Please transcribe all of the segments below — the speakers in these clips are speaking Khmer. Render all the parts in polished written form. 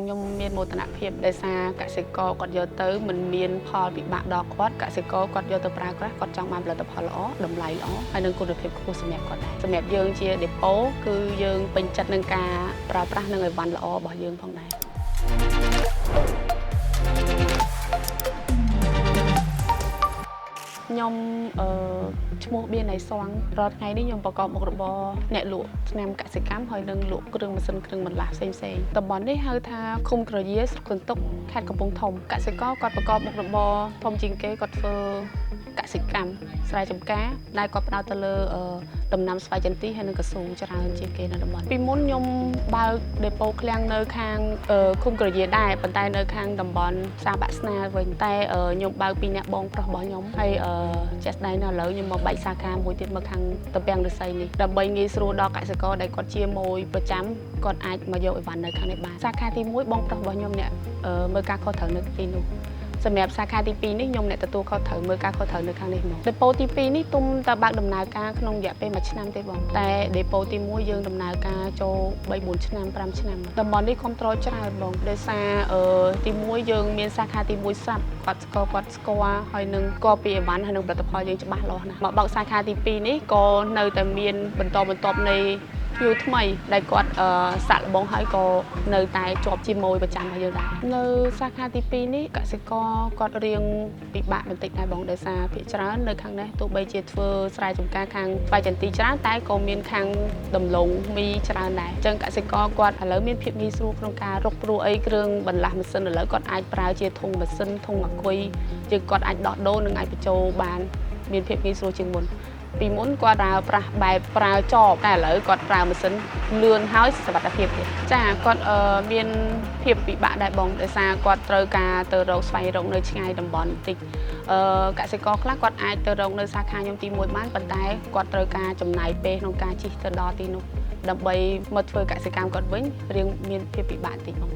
ខ្ញុំមានមោទនភាពដោយសារកសិករគាត់យកទៅមិនមានផលវិបាកដល់គាត់កសិករគាត់យកទៅប្រើប្រាស់គាត់ចង់បានផលិតផលល្អតម្លៃល្អហើយនិងគុណភាពខ្ពស់សម្រាប់គាត់ដែរសម្រាប់យើងជាដេប៉ូគឺយើងពេញចិត្តនឹងការប្រើប្រាស់និងអីវ៉ាន់ល្អរបស់យើងផងដែរខ្ញុំអឺឈ្មោះបៀនណៃសួងរាល់ថ្ងៃនេះខ្ញុំប្រកបមុខរបរអ្នកលក់ថ្នាំកសិកម្មហើយនិងលក់គ្រឿងម៉ាស៊ីនគ្រឿងបន្លាស់ផ្សេងផ្សេងតំបន់នេះហៅថាឃុំក្រយាស្រុកកន្ទុកខេត្តកំពង់ធំកសិករគាត់ប្រកបមុខរបរធំជាងគេគាត់ធ្វើកសិកម្មស្រែចម្ការដែលគាត់ផ្ដោតទៅលើដំណាំស្វាយចន្ទីហើយនិងកស៊ូច្រើនជាងគេនៅតំបន់ពីមុនខ្ញុំបើកដេប៉ូឃ្លាំងនៅខាងឃុំក្រយាដែរប៉ុន្តែនៅខាងតំបន់ផ្សារបាក់ស្នាវិញតែខ្ញុំបើកពីអ្នកបងប្រុសរបស់ខ្ញុំហើយជាក់ស្ដែងនៅឥឡូវខ្ញុំមកបែកសាខាមួយទៀតមកខាងតំពាំងឫស្សីនេះដើម្បីងាយស្រួលដល់កសិករដែលគាត់ជាមួយប្រចាំគាត់អាចមកយកអីវ៉ាន់នៅខាងនេះបានសាខាទី1បងប្រុសរបស់ខ្ញុំអ្នកមើលការខុសត្រូវនៅទីនោះសម្រាប់សាខាទី2នេះខ្ញុំអ្នកទទួលខុសត្រូវមើលការខុសត្រូវនៅខាងនេះមកដេប៉ូទី2នេះទុំតើបើកដំណើរការក្នុងរយៈពេល1ឆ្នាំទេបងតែដេប៉ូទី1យើងដំណើរការចូល3 4ឆ្នាំ5ឆ្នាំតំបន់នេះគ្រប់គ្រងច្រើនបងដោយសារទី1យើងមានសាខាទី1ស្រាប់គាត់ស្គាល់គាត់ស្គាល់ហើយនឹងក៏ពីអីវ៉ាន់ហើយនឹងផលិតផលយើងច្បាស់លាស់ណាស់មកបើកសាខាទី2នេះក៏នៅតែមានបន្តបន្ទាប់នៃភ្ញៀវថ្មីដែលគាត់សាក់លបងហើយក៏នៅតែជាប់ជាមួយប្រចាំរបស់យើងដែរនៅសាខាទី2នេះកសិករគាត់រៀងពិបាកបន្តិចដែរបងដោយសារភាគច្រើននៅខាងនេះទោះបីជាធ្វើស្រែចម្ការខាងស្វាយចន្ទីច្រើនតែក៏មានខាងដំឡូងមីច្រើនដែរអញ្ចឹងកសិករគាត់ឥឡូវមានភាពងាយស្រួលក្នុងការរកព្រោះអីគ្រឿងបន្លាស់ម៉ាស៊ីនឥឡូវគាត់អាចប្រើជាធុងម៉ាស៊ីនធុងអាគុយយើងគាត់អាចដោះដូរនិងអាចបញ្ចូលបានមានភាពងាយស្រួលជាងមុនពីមុនគាត់ប្រើប្រាស់បែបប្រើចបតែឥឡូវគាត់ប្រើម៉ាស៊ីនលឿនហើយសុវត្ថិភាពទៀតចាគាត់មានភាពពិបាកដែរបងដោយសារគាត់ត្រូវការទៅរកស្វែងរកនៅឆ្ងាយតំបន់បន្តិចកសិករខ្លះគាត់អាចទៅរកនៅសាខាខ្ញុំទី1បានប៉ុន្តែគាត់ត្រូវការចំណាយពេលក្នុងការជិះទៅដល់ទីនោះដើម្បីមកធ្វើកសិកម្មគាត់វិញរៀងមានភាពពិបាកបន្តិចបង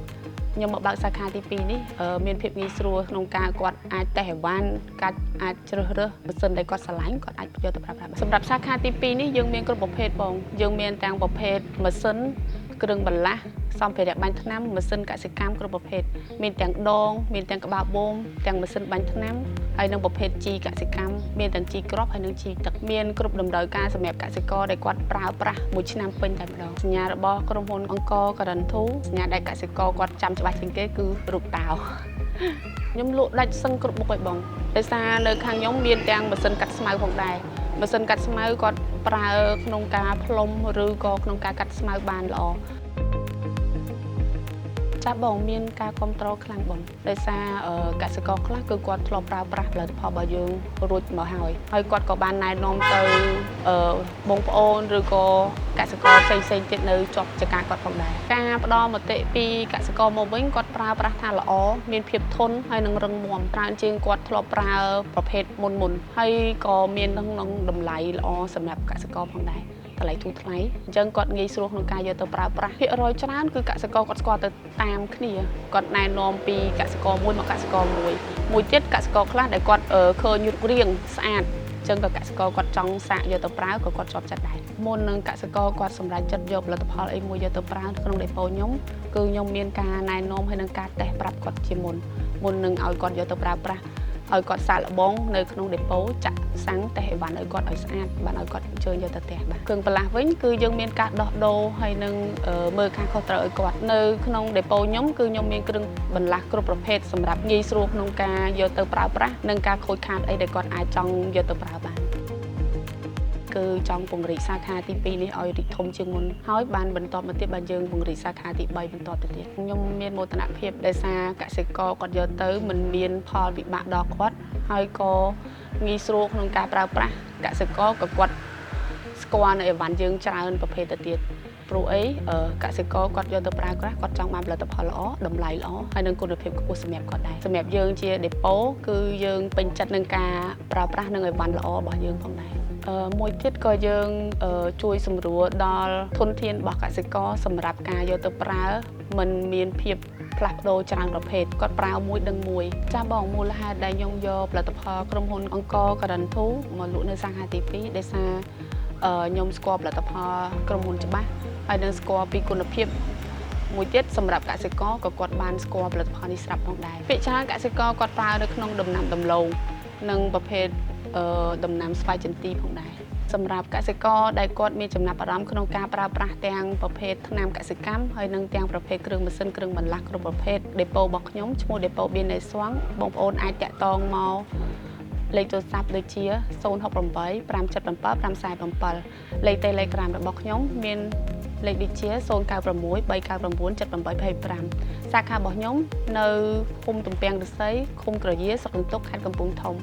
ខ្ញុំមកបើកសាខាទី2នេះមានភាពងាយស្រួលក្នុងការគាត់អាចតេស្តអីវ៉ាន់គាត់អាចជ្រើសរើសម៉ាស៊ីនដែលគាត់ស្រឡាញ់គាត់អាចយកទៅប្រើប្រាស់បានសម្រាប់សាខាទី2នេះយើងមានគ្រប់ប្រភេទបងយើងមានទាំងប្រភេទម៉ាស៊ីនគ្រឿងបន្លាស់សម្ភារៈបាញ់ថ្នាំម៉ាស៊ីនកសិកម្មគ្រប់ប្រភេទមានទាំងដងមានទាំងក្បាលបូមទាំងម៉ាស៊ីនបាញ់ថ្នាំហើយនិងប្រភេទជីកសិកម្មមានទាំងជីគ្រាប់ហើយនិងជីទឹកមានគ្រប់តម្រូវការសម្រាប់កសិករដែលគាត់ប្រើប្រាស់មួយឆ្នាំពេញតែម្ដងសញ្ញារបស់ក្រុមហ៊ុនអង្គរការ៉ិនធូសញ្ញាដែលកសិករគាត់ចាំច្បាស់ជាងគេគឺរូបតោខ្ញុំលក់ដាច់សឹងគ្រប់មុខឲ្យបងដោយសារនៅខាងខ្ញុំមានទាំងម៉ាស៊ីនកាត់ស្មៅផងដែរម៉ាស៊ីនកាត់ស្មៅគាត់ប្រើក្នុងការផ្លុំឬក៏ក្នុងការកាត់ស្មៅបានល្អចាស់បងមានការគ្រប់គ្រងខ្លាំងបងដោយសារកសិករខ្លះគឺគាត់ធ្លាប់ប្រើប្រាស់ផលិតផលរបស់យើងរួចមកហើយហើយគាត់ក៏បានណែនាំទៅបងប្អូនឬក៏កសិករផ្សេងផ្សេងទៀតនៅជាប់ចការគាត់ផងដែរការផ្ដល់មតិពីកសិករមកវិញគាត់ប្រើប្រាស់ថាល្អមានភាពធន់ហើយនឹងរឹងមាំច្រើនជាងគាត់ធ្លាប់ប្រើប្រភេទមុនមុនហើយក៏មានក្នុងតម្លៃល្អសម្រាប់កសិករផងដែរតម្លៃធូរថ្លៃអញ្ចឹងគាត់ងាយស្រួលក្នុងការយកទៅប្រើប្រាស់ភាគរយច្រើនគឺកសិករគាត់ស្គាល់ទៅតាមគ្នាគាត់ណែនាំពីកសិករមួយមកកសិករមួយមួយទៀតកសិករខ្លះដែលគាត់ឃើញរូបរាងស្អាតអញ្ចឹងក៏កសិករគាត់ចង់សាកយកទៅប្រើក៏គាត់ជាប់ចិត្តដែរមុននឹងកសិករគាត់សម្រេចចិត្តយកផលិតផលអីមួយយកទៅប្រើក្នុងដេប៉ូខ្ញុំគឺខ្ញុំមានការណែនាំហើយនឹងការតេស្តប្រាប់គាត់ជាមុនមុននឹងឲ្យគាត់យកទៅប្រើប្រាស់ឲ្យគាត់សាកល្បងនៅក្នុងដេប៉ូចាក់សាំងតេស្តអីវ៉ាន់ឲ្យគាត់ឲ្យស្អាតបានឲ្យគាត់អញ្ជើញយកទៅផ្ទះបាទគ្រឿងបន្លាស់វិញគឺយើងមានការដោះដូរហើយនឹងមើលការខុសត្រូវឲ្យគាត់នៅក្នុងដេប៉ូខ្ញុំគឺខ្ញុំមានគ្រឿងបន្លាស់គ្រប់ប្រភេទសម្រាប់ងាយស្រួលក្នុងការយកទៅប្រើប្រាស់និងការខូចខាតអីដែលគាត់អាចចង់យកទៅប្រើបានគឺចង់ពង្រីកសាខាទី2នេះឲ្យរីកធំជាងមុនហើយបានបន្តមកទៀតបានយើងពង្រីកសាខាទី3បន្តទៅទៀតខ្ញុំមានមោទនភាពដោយសារកសិករគាត់យកទៅមិនមានផលវិបាកដល់គាត់ហើយក៏ងាយស្រួលក្នុងការប្រើប្រាស់កសិករក៏គាត់ស្គាល់នៅអីវ៉ាន់យើងច្រើនប្រភេទទៅទៀតព្រោះអីកសិករគាត់យកទៅប្រើប្រាស់គាត់ចង់បានផលិតផលល្អតម្លៃល្អហើយនិងគុណភាពខ្ពស់សម្រាប់គាត់ដែរសម្រាប់យើងជាដេប៉ូគឺយើងពេញចិត្តនឹងការប្រើប្រាស់និងអីវ៉ាន់ល្អរបស់យើងផងដែរមួយទៀតក៏យើងជួយសម្រួលដល់ធនធានរបស់កសិករសម្រាប់ការយកទៅប្រើមិនមានភាពផ្លាស់ប្ដូរច្រើនប្រភេទគាត់ប្រើមួយដឹងមួយចាស់បងមូលហេតុដែលខ្ញុំយកផលិតផលក្រុមហ៊ុនអង្គរការ៉ិនធូមកលក់នៅសាខាទី2ដោយសារខ្ញុំស្គាល់ផលិតផលក្រុមហ៊ុនច្បាស់ហើយនឹងស្គាល់ពីគុណភាព មួយទៀតសម្រាប់កសិករក៏គាត់បានស្គាល់ផលិតផលនេះស្រាប់ផងដែរភាគច្រើនកសិករគាត់ប្រើនៅក្នុងដំណាំដំឡូងនិងប្រភេទអឺដំណាំស្វាយចន្ទីផងដែរសម្រាប់កសិករដែលគាត់មានចំណាប់អារម្មណ៍ក្នុងការប្រើប្រាស់ទាំងប្រភេទថ្នាំកសិកម្មហើយនិងទាំងប្រភេទគ្រឿងម៉ាស៊ីនគ្រឿងបន្លាស់គ្រប់ប្រភេទដេប៉ូរបស់ខ្ញុំឈ្មោះដេប៉ូបៀនណេសួងបងប្អូនអាចតាក់ទងមកលេខទូរស័ព្ទដូចជា068 577 547លេខ Telegram របស់ខ្ញុំមានលេខដូចជា096 399 7825សាខារបស់ខ្ញុំនៅឃុំទំពាំងឫស្សីឃុំក្រយាស្រុកកន្ទុកខេត្តកំពង់ធំ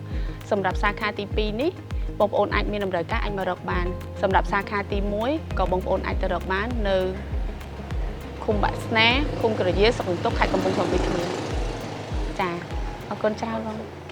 សម្រាប់សាខាទី2នេះបងប្អូនអាចមានតម្រូវការអាចមករកបានសម្រាប់សាខាទី1ក៏បងប្អូនអាចទៅរកបាននៅឃុំបាក់ស្នាឃុំក្រយាស្រុកកន្ទុកខេត្តកំពង់ធំដូចគ្នាចាអរគុណច្រើនបង។